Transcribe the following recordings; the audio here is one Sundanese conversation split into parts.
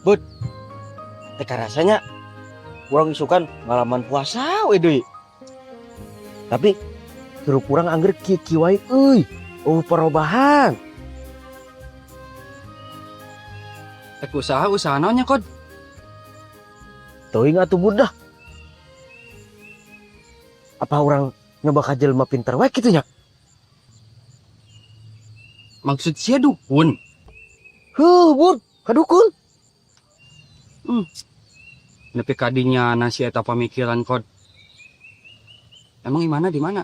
Bud, teu karasanya urang isukan ngalaman puasa we deui. Tapi hirup urang angger kieu-kieu wae euy. Oh, perubahan. Rek usaha, usaha naonnya, Kod? Teuing atuh, Bud, dah. Apa urang nyoba ka jelema pinter wae kitu nya? Maksud sia dukun? Heuh, Bud, ka dukun. Nepi kadinya nasi eta pamikiran, Kod. Emang imahna di mana?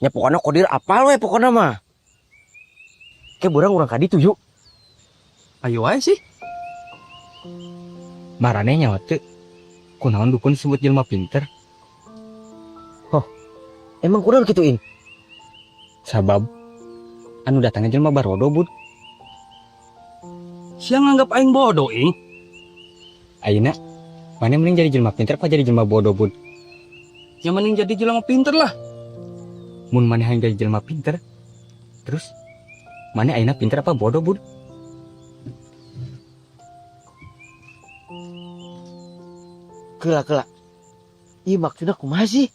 Ya pokoknya Kodir apal we pokoknya mah. Kayak urang urang ka ditu yuk. Ayo wae sih. Maraneh nyaho teu? Kunaon dukun disebut jelema pinter? Oh, emang kunaon kitu, Ing? Sabab anu datangnya jelema barodo, Bud. Sia nganggap aing bodoh, Ing? Ayeuna maneh mending jadi jelema pinter apa jadi jelema bodoh, Bud? Ya mending jadi jelema pinter lah. Mun maneh hayang jadi jelema pinter, terus maneh ayeuna pinter apa bodoh, Bud? Kela kela. Ih, maksudnya kumaha sih?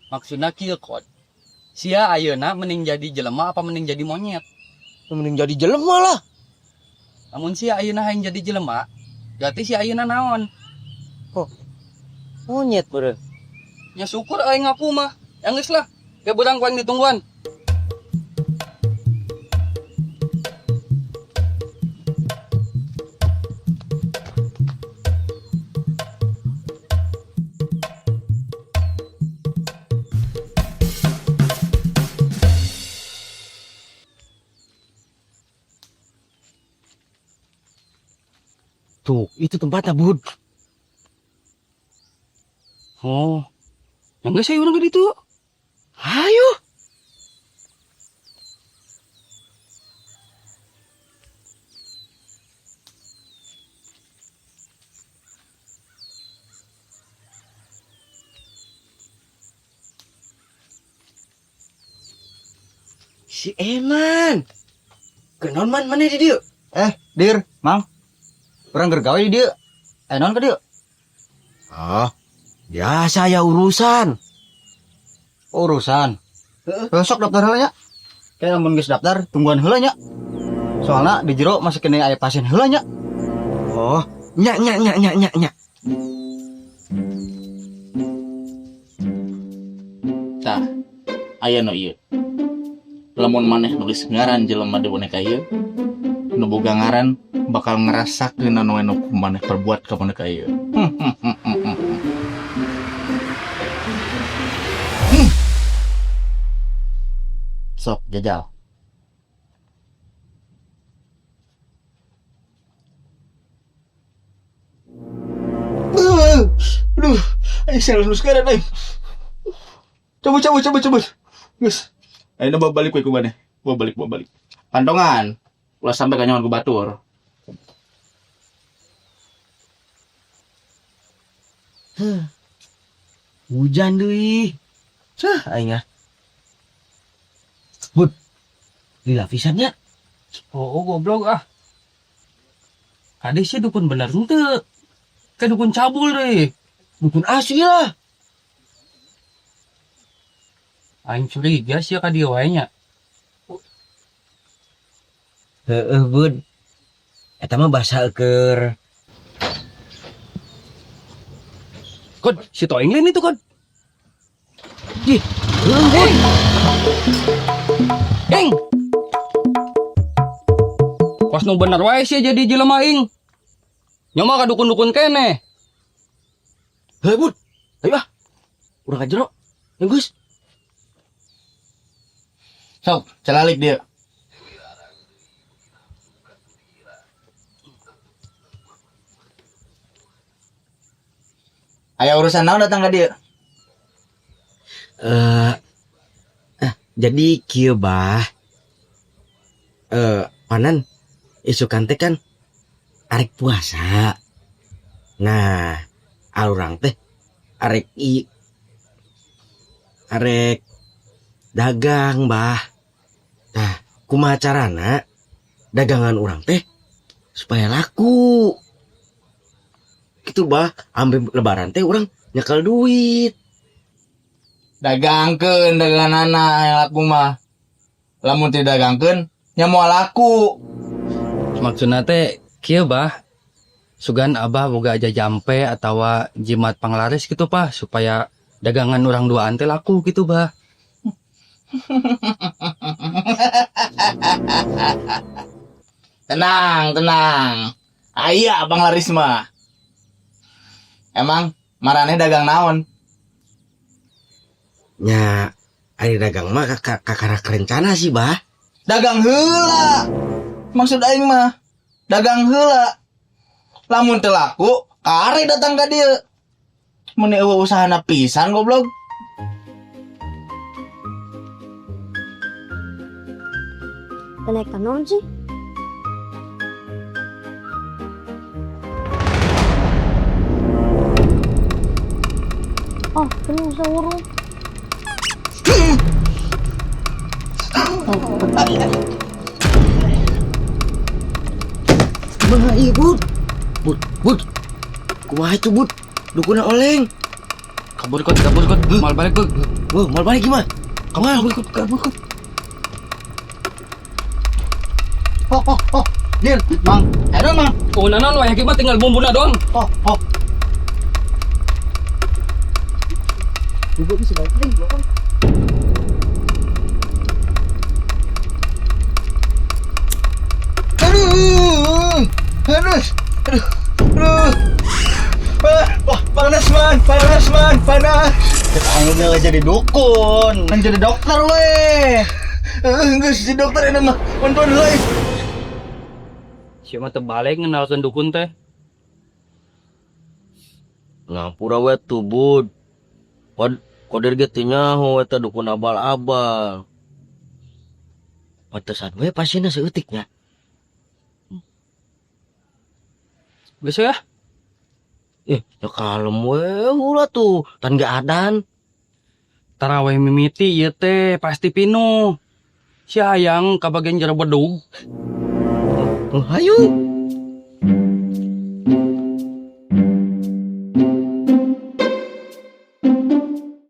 Maksudnya kieu, Kod. Sia ayeuna mending jadi jelema apa mending jadi monyet? Mending jadi jelema lah. Lamun sia ayeuna hayang jadi jelema, berarti sia ayeuna naon? Oh, monyet beureun. Ya syukur aing ngaku mah. Ya geus lah. Ge beurang ku aing ditungguan. Tuh, itu tempatnya, Bud. Oh. Ya geus ayo urang ka ditu. Ayo. Si Eman. Kenaon man maneh di dieu? Dir, Mang. Urang keur gawe di dieu. Aya naon ka dieu? Ah, biasa ya urusan. Urusan. Heeh. Heuh, sok daftar heula nya. Kayak lamun geus daftar, tungguan heula nya. Soalna di jero masih kena aya pasien heula nya. Oh, nya nya nya nya nya nya. Tah, aya nu ieu. Lamun maneh nulis ngaran jelema di boneka ieu, nu boga ngaran bakal ngerasakeun anu anu ku maneh perbuat ka boneka ieu. Sok jajal. Aduh, aing serius nu sekarang aing. Cabut, cabut, cabut, cabut. Geus. Ayeuna bawa balik we ku maneh. Bawa balik, bawa balik. Pantongan, ulah sampai kanyawan ku batur. Huh. Hujan deui. Sah aing ah. Bud. Lila pisan nya. Oh, oh, goblok ah. Kade sih dukun bener henteu. Kayak dukun cabul deh. Dukun asli lah. Aing curiga sih ka dieu wae nya. Heeh, Bud. Eta mah basa keur. Kod, si Toing lain itu, Kod. Ih, heuh, Bud. Ing. Kos nu bener wae sih jadi jelema ing. Nyoba ka dukun-dukun keneh. Heuh, Bud. Ayo ah. Urang ka jero. Yang geus. Sok, celalik dia. Aya urusan naon datang ka dieu? Jadi kieu bah. Panan isukan teh kan arek puasa. Nah, urang teh arek i arek dagang bah. Nah, kumaha carana Dagangan urang teh supaya laku. Gitu, Bah, ambil lebaran teh urang nyekel duit. Dagangkeun daganganana yang laku mah. Lamun teu dagangkeun nya moal laku. Maksudna teh kieu, Bah. Sugan Abah boga aja jampe atawa jimat panglaris gitu, Pak, supaya dagangan urang duaan teh laku gitu, Bah. Tenang, tenang. Aya Abang laris mah. Emang maraneh dagang naon? Nya, ari dagang mah kakarak rencana sih, Bah. Dagang heula. Maksud aing mah dagang heula. Lamun teu laku, kare datang ka dieu. Mun euweuh usahana pisan, goblok. Naik naon sih? Oh, penuh sahur. Kumaha ieu, Bud? Bud, Bud. Kumaha itu, Bud? Dukuna oleng. Kabur kot, kabur kot, mal balik kot. Wah, mau balik gimana? Kabur kot, kabur kot. Oh, oh, oh. Dir, Mang. Ayo, Mang. Oh, nanon wah mah tinggal bumbuna doang. Oh, oh. Aduh, aduh, aduh, aduh. Ah, wah, panas, Man, panas, Man, panas. Aing geus jadi dukun. Kan jadi dokter weh. Eh, geus jadi dokter ini mah. Bantuan heula ih. Siapa mah teu balik ngenalkeun dukun teh. Ngampura we tuh, Bud. Kod kodir ge teu nyaho eta dukun abal-abal. Pantesan we pasienna saeutik nya. Geus ya. Eh, ya kalem we ulah tuh, tan ge adan. Taraweh mimiti ieu teh pasti pinuh. Si hayang kabagian jero bedug. Oh, hayu.